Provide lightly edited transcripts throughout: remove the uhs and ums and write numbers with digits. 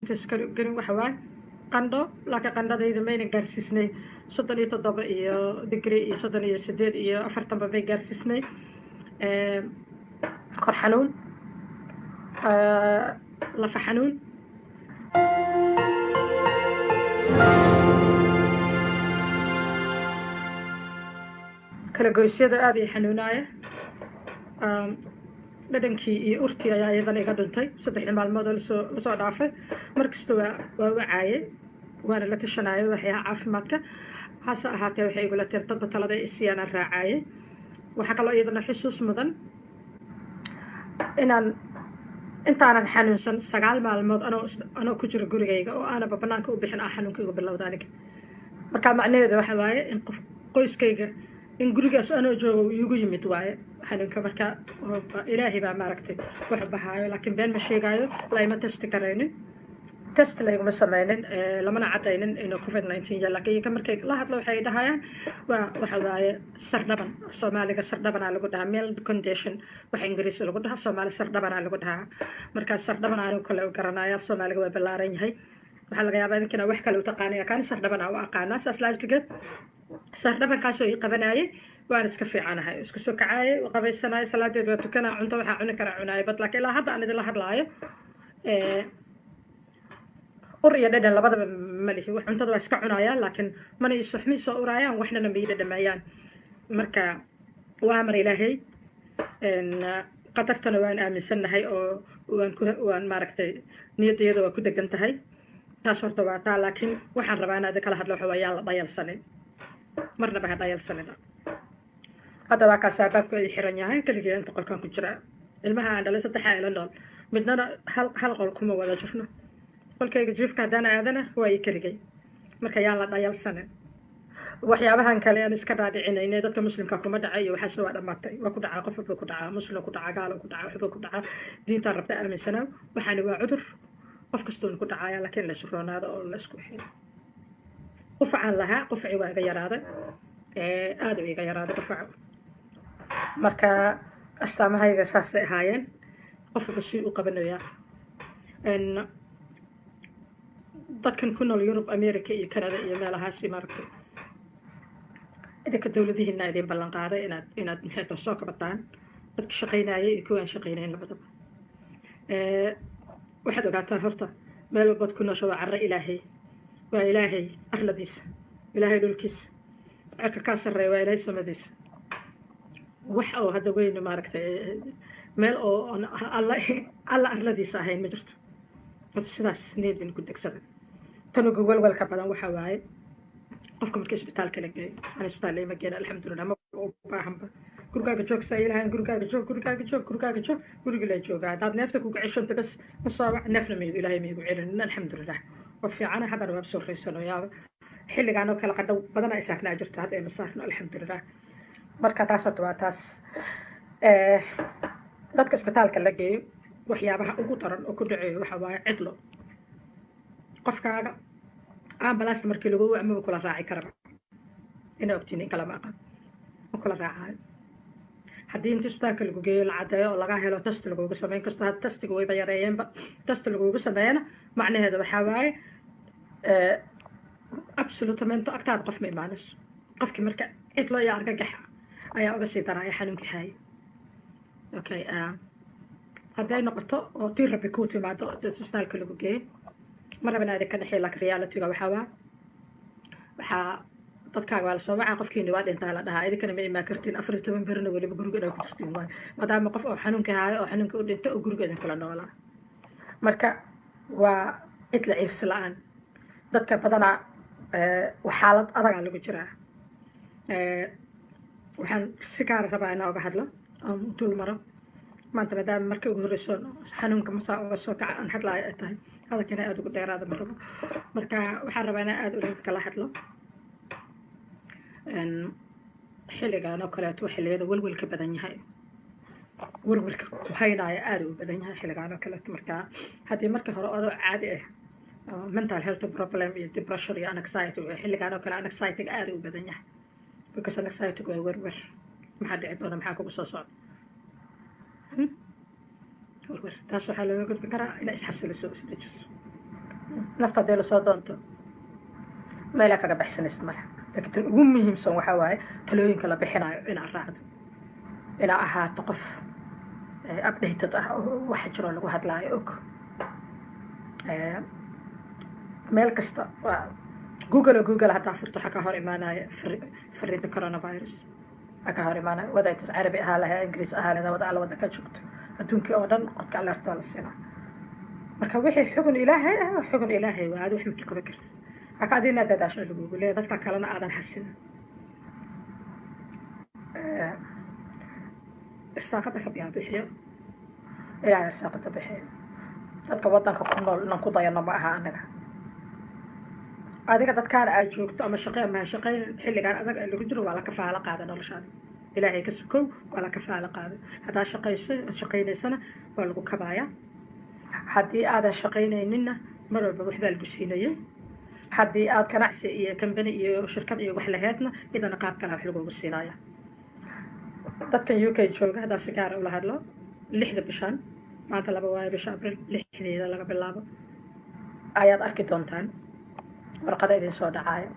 Gelin waxa waaye qandho, laakiin qandhadayda mayna gaarsiisnay 37 iyo degree iyo 38 iyo 40ba may gaarsiisnay. Kor xanuun, lafa xanuun, kala goysyada aada ii xanuunaaya, dhadhankii iyo urtii ayaa iyadana iga dhuntay 3dii maalmood oo lasoo dhaafay. Markasta waa wacaayay, waana la tashanayay waxyaha caafimaadka, hase ahaatee waxay igula tiri dadba talada isiyaana raacaayay. Waxaa kaloo iyadana xusuus mudan inaan intaanan xanuunsan 9 maalmood anoo ku jiro gurigayga oo aanaba banaanka u bixin ah xanuunka igu bilowda aniga. Marka macnaheedu waxa waaye in qof qoyskayga in gurigaas anoo joogo iigu yimid waaye xanuunka. Marka Ilaahay baa maaragtay wax bahaayo, laakiin been ma sheegaayo, layma testi karaynin, test layguma sameynin, lamana cadaynin inuu COVID-19 yahay. Laakiin iyaga markay la hadlo waxay dhahayaan waa waxa waaye sardhaban. Soomaaliga sardhabanaa lagu dhahaa, mild condition waxa Ingiriisi lagu dhahaa, Soomaali sardhabanaa lagu dhahaa. Markaa sardhaban anigu kale u garanaya, af Soomaaliga waa ballaaran yahay, waxaa laga yaabaa idinkina wax kale u taqaanaya, kaani sardhabanaa u aqaanaa. Saas laajkigeed sardhabankaasoo ii qabanayay waan iska fiicanahay, iska soo kacaayay, qabaysanaya, salaadeed waa tukanaa, cunto waxaa cuni karaa cunaaya bad. Laakiin ilaa hadda aan idinla hadlaayo ur iyo dhadhan labadaba ma lihi. Wax cuntada waa iska cunayaan, laakiin mana isuxmi soo uraayaan, waxnana ma ii dhadhamayaan. Marka waa amar Ilaahay, qadartana waan aaminsannahay oo waan ku waan maaragtay niyaddayada waa ku degan tahay. Taas horta waa taa. Laakiin waxaan rabaa inaad kala hadlo waxa waa yaan la dhayalsanin, marnaba ha dhayalsanina. Hadda waa kaas albaabku ay xiran yahay, keligii inta qolkan ku jira. Ilmaha aan dhalay saddexaa ila nool, midnana hal hal qol kuma wada jirno. Qolkayga jiifka haddaan aadana waa ii keligay. Marka yaan la dhayalsanin waxyaabahan kale aan iska dhaadhicinayne, dadka Muslimka kuma dhacay iyo waxaasna waa dhammaatay. Waa ku dhacaa, qof walba ku dhacaa, Muslim ku dhacaa, gaalo ku dhacaa, waxba ku dhacaa. Diintaan rabta aaminsanaa, waxaani waa cudur qof kastoona ku dhacaya, laakiin la isroonaado oo la isku xiro. Qufacaan lahaa, qufaci waa iga yaraaday, aada u iga yaraaday qufaca. Marka astaamahayga saasay ahaayeen, qof walba si u qabanayaa. Dadkan ku nool Yurub, America iyo Canada iyo meelahaasi, maaragtay, idinka dowladihiina idin ballan qaaday inaad maxay soo kabataan. Dadka shaqaynayay iyo kuwa aan shaqaynayn labadaba, waxaad ogaataan horta meel walbaad ku noosho waa carro Ilaahay, waa Ilaahay arladiisa, Ilaahay dhulkiisa, cirka kaa sarreeya waa Ilaahay samadiisa. Wax oo hadda weyne maaragtay meel oo Alla arladiisa ahayn ma jirto. Horta sidaas niyadin ku degsada. Tan ugu walwalka badan waxa waaye qofka marka isbitaalka la geeyo. Aan isbitaal lama geena, alxamdulilah, ma u baahanba. Gurigaaga joog saa ilahan, gurigaaga joog, gurigaaga joog, gurigaaga joog, guriga la joogaa. Haddaad neefta kuga ceshanta bas ma soobac neefna maydu Ilaahay maygu celinin, alxamdulilah, waa fiicana. Haddana waa soo raysanoyaaba, xilligaan oo kale qadhow badan ay saarnaa jirto, hadda ayma saarno, alxamdulilah. Marka taas horta waa taas. Dadka isbitaalka la geeyo waxyaabaha ugu daran oo ku dhaceeyo waxa waaye cidlo. Qofkaaga ambalaasta markii lagu wac maba kula raaci karaba, ina ogtiin in kalama aqan, ma kula raacayo. Haddii inta isbitaalka lagu geeyo la caddeeyo oo laga helo test lagugu sameyn kasto, had testiga wayba yareeyeenba, test lagugu sameeyana macnaheeda waxaa waaye absolutamente agtaada qof ma imaanayso. Qofkii marka cidlo iyo argagax ayaa uga sii daraya xanuunkii haaya. Okay, hadday noqoto oo tii Rabbi kuu timaado isbitaalka lagu geeyo, ma rabin aadi ka dhexey, laakiin realityga waxaa waa waxaa dadkaaga waa lasoo wacaa, qofkiina waa dhintaa la dhahaa, idinkana ma imaan kartiin. 14 berina weliba guriga inaa ku jirtiin waayo, maadaama qof oo xanuunka haayo oo xanuunka u dhinto oo guriga idin kula noolaa. Marka waa cidla ciirsi la-aan. Dadka badanaa xaalad adagaa lagu jiraa. Waxaan si gaara rabaa inaa uga hadlo oon dul maro maanta, maadaama markii ugu horreyso xanuunka masaa uga soo kaca aan hadlaayo ay tahay, hadalkana aada ugu dheeraada ma rabo. Marka waxaan rabaa inaan aada ula kala hadlo xilligan oo kaleeto, xilliyada welwelka badan yahay, welwelka ku haynaayo aada u badan yahay xilligan oo kaleeto. Marka haddii markii hore adoo caadi ah mental health problem iyo depression iyo anxiety, xilligan oo kale anxiety aada u badan yahay, because anxiety waa werwer. Maxaa dhici doona? Maxaa kugu soo socda? Werwer. Taas waxaa looga gudbi karaa inaa isxasiliso, isdejiso. Nafta haddii lasoo doonto, meelaa kaga baxsanaysa male. Laakiin tan ugu muhiimsan waxaa waaye talooyinka la bixinayo inaad raacdo, inaa ahaato qof updated ah oo waxa jiroo lagu hadlaayo og. Meel kasta waa Google oo Google haddaa furto, waxaa ka hor imaanaya fariinta coronavirus waxaa ka hor imaanaya, wada intaas Carabi ahaa lahaa, Ingiriis ahaa lahaa, wada alla wada ka joogto adduunkii oo dhan qodka alert waa la siinaa. Marka wixii xugun Ilaahay ah, xugun Ilaahay waa. Adi wax ma ka qaban karta haka adina dadaasho lagugu leeyahay, dadka kalena aadan xasin. Irsaaqada Rabbigaa bixiyo, Ilaahay irsaaqada bixiyo. Dadka wadanka ku nool inaan ku dayano ma aha anaga. Adiga dadkaana aad joogto, ama shaqe ama ha shaqeyn, xilligaan adag ee lagu jiro waa la kafaalo qaada noloshaada. Ilaahay ka sukow waa la kafaalo qaada. Haddaad shaqayso, shaqaynaysana, waa lagu kabaaya. Haddii aadan shaqaynayninna, mar walba waxbaa lagu siinayay. Haddii aad ganacsi iyo company iyo shirkad iyo wax laheedna, idana qaab kale wax lagugu siinaya. Dadkan UK jooga haddaa si gaara ula hadlo, 6da bishan, maanta 2 waayo, bisha Abril 6deeda laga bilaabo ayaad arki doontaan warqada idin soo dhacaayo.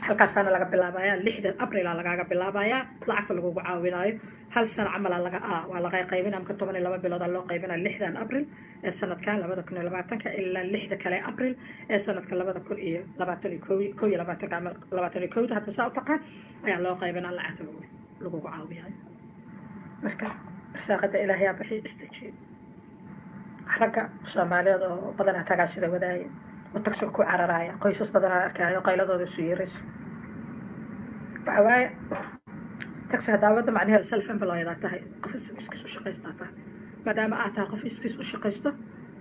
Halkaasaana laga bilaabaya, 6da Abrila lagaaga bilaabayaa lacagta lagugu caawinaayo. Hal sano camala laga waa laga qaybina, amka 12 bilooda loo qaybina, 6dan Abril ee sanadkan 2020ka ilaa 6da kale Abril ee sanadka 2021, 21ka ama 21da, hadda saa u taqaan, ayaa loo qaybinaa lacagta lagugu caawiyayo. Marka irsaaqada Ilaahay bixiyo, isdejiyo. Ragga Soomaaliyeed oo badanaa tagaa sida wadaaya oo tagsiga ku cararaaya, qoysas badanaa arkaayo qayladooda isu yeerayso, waxa waaye taxi haddaa wadda, macnaheedu self employed aad tahay, qof iskiis u shaqaystaa tahay. Maadaama aad tahay qof iskiis u shaqaysto,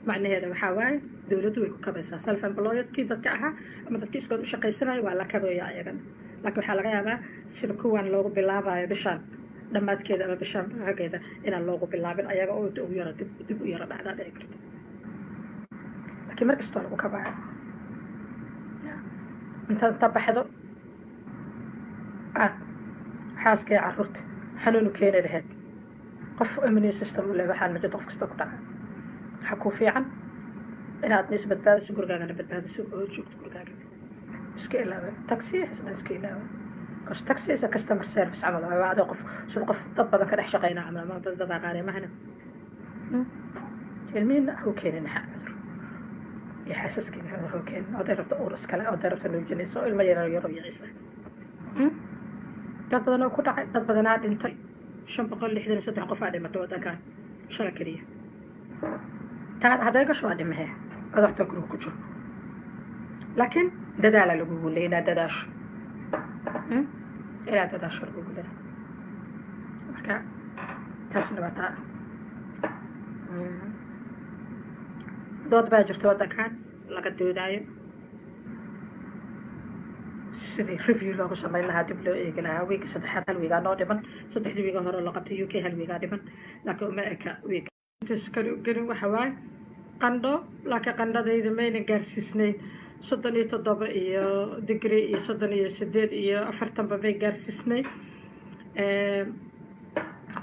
macnaheeda waxaa waaye dowladdu way ku kabaysaa. Self employedkii dadka ahaa ama dadkii iskood u shaqaysanaya waa la kabaya ayagana. Laakiin waxaa laga yaabaa sida kuwan loogu bilaabayo bishaan dhammaadkeeda ama bishaan raggeeda inaan loogu bilaabin ayaga, oo inta ugu yaro dib u yaro dhacdaa dhici karta. Laakiin mar kastoo lagu kabaayo, inta baxdo aad xaaskii carruurta xanuun u keeni lahayd, qof immune system u leh waxaan ma jirto. Qof kasta ku dhaca. Waxaa kuu fiican inaad is badbaadiso, gurigaagana badbaadiso, oo joogto gurigaaga. Iska ilaawa taxi xisna, iska ilaawa, because taxi is a customer service camal. Waa adoo qof sida qof dad badan ka dhex shaqeynaa camal, ama dad dad aqaanay mahana. Ilmihiina ha u keenin cudur iyo xaasaskiina cudur ha u keenin. Oday rabta uur iskale, oday rabta nuujinaysa oo ilmo yaro yaro yiciisa. Dad badan oo ku dhacay, dad badanaa dhintay. 563 qof aa dhimatay waddankan shala keliya. Taa hadday gasho waa dhimahee adaxta guriga ku jiro. Laakiin dadaala lagugu leeyay, inaad dadaasho, inaad dadaasho lagugu leeyahay. Marka taasna waa taa. Dood baa jirta waddankan laga doodaayo sidii review loogu samayn lahaa, dib loo eegi lahaa wiigga saddexaad. Hal wiigaa noo dhiman. Saddexdii wiiga hore loo qabtay UK, hal wiigaa dhiman, laakiin uma eka wiig intaas kale gelin. Waxa waaye qandho, laakiin qandhadayda mayna gaarsiisnayn 37 iyo degree iyo 38 iyo 40ba may gaarsiisnayn.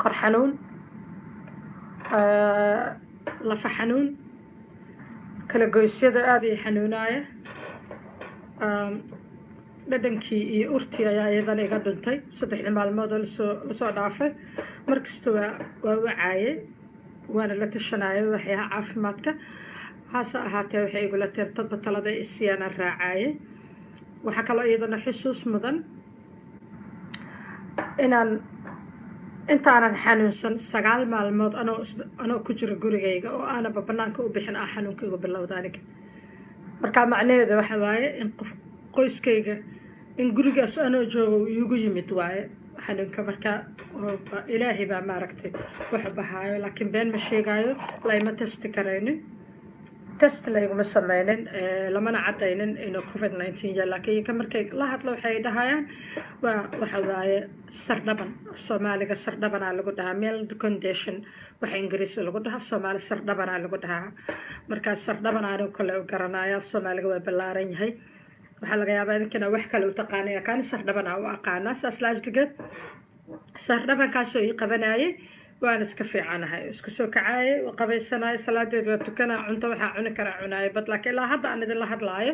Kor xanuun, lafa xanuun, kala goysyada aada ii xanuunaaya, dhadhankii iyo urtii ayaa iyadana iga dhuntay saddexdii maalmood oo lasoo dhaafay. Markasta waa wacaayay, waana la tashanayay waxyaha caafimaadka. Hase ahaatee waxay igula tir dadba talada isiyaana raacayay. Waxaa kaloo iyadana xusuus mudan inaan intaanan xanuunsan 9 maalmood anoo ku jira gurigayga oo aanaba banaanka u bixin ah xanuunka igu bilowda aniga. Marka macnaheedu waxa waaye in qof qoyskayga, in gurigaas anoo joogo iigu yimid waaye xanuunka. Marka Ilaahay baa maaragtay wax bahaayo, laakiin been ma sheegaayo. Layma testi karaynin, test layguma sameynin, lamana cadaynin inuu COVID-19 yahay. Laakiin ka markay la hadlo waxay dhahayaan waa waxa waaye sardhaban. Af Soomaaliga sardhabanaa lagu dhahaa, mild condition waxa Ingiriisi lagu dhahaa, af Soomaali sardhabanaa lagu dhahaa. Markaa sardhaban anigu kale u garanaya, af Soomaaliga waa ballaaran yahay. Waxaa laga yaabaa idinkana wax kale u taqaanaya, kaani sardhabanaa u aqaanaa. Saas laajligeed sardhabankaasoo ii qabanayay. Waan iska fiicanahay, isku soo kacaayay, qabaysanaayo, salaadeed waa tukanaa, cunto waxaa cuni karaa cunaayo, but laakiin ilaa hadda aan idinla hadlaayo,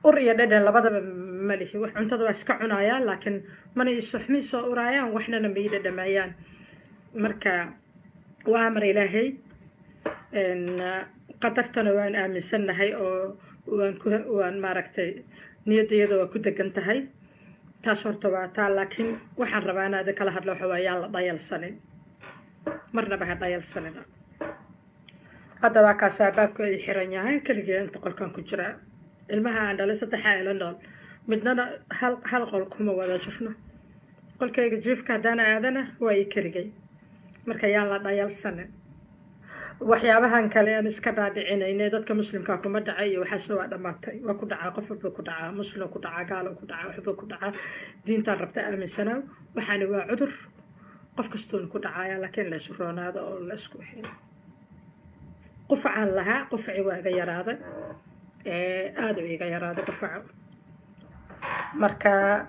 ur iyo dhadhan labadaba ma lihi. Wax cuntada waa iska cunayaa, laakiin mana iso ma soo uraayaan, waxnana ma ii dhadhamayaan. Marka waa amar Ilaahay, qadartana waan aaminsannahay oo waan maaragtay, niyaddayada waa ku degan tahay. Taas horta waa taa, laakiin waxaan rabaa inaa idin kala hadlo waxa waa yaan la dhayalsanin, marnaba ha dhayalsanina. Hadda waa kaas albaabku ay xiran yahay, keligee inta qolkan ku jiraa. Ilmaha aan dhalay saddexaa ila nool, midnana hal hal qol kuma wada jirno. Qolkayga jiifka haddaan aadana waa ii keligay. Marka yaan la dhayalsanin waxyaabahan kale aan iska dhaadhicinayne, dadka Muslimkaa kuma dhacay iyo waxaasna. Waa dhammaatay, waa ku dhacaa, qof walba ku dhacaa, Muslim ku dhacaa, gaalo ku dhacaa, waxba ku dhacaa. Diintaan rabta aaminsanaa, waxaani waa cudur qof kastoona ku dhacaaya, laakiin la isu roonaado oo la isku xiro. Qufacaan lahaa, qufaci waa iga yaraaday, aada u iga yaraaday qufaca. Marka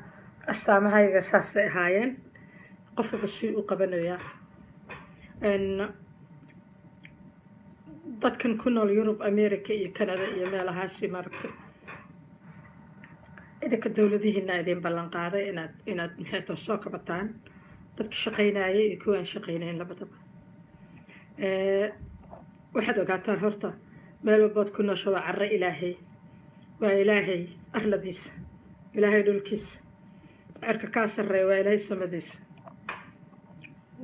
astaamahayga saasay ahaayeen, qof walba si u qabanayaa. Dadkan ku nool Yurub, America iyo Canada iyo meelahaasi, maaragtay, idinka dowladihiina idin ballan qaaday inaad maxay soo kabataan, dadka shaqaynayay iyo kuwa aan shaqaynayn labadaba. Waxaad ogaataan horta meel walbood ku noosho waa carro Ilaahay, waa Ilaahay arladiisa, Ilaahay dhulkiisa, cirka kaa sarreeya waa Ilaahay samadiisa.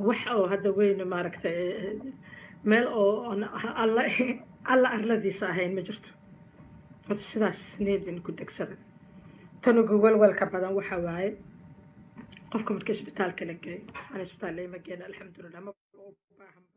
Wax oo hadda weyne, maaragtay, meel oo Alla arladiisa ahayn ma jirto. Horta sidaas niyadin ku degsada. Tan ugu walwalka badan waxa waaye qofka marka isbitaalka la geeyo. Ana isbitaal lama geena, alxamdulilah, ma u baahan.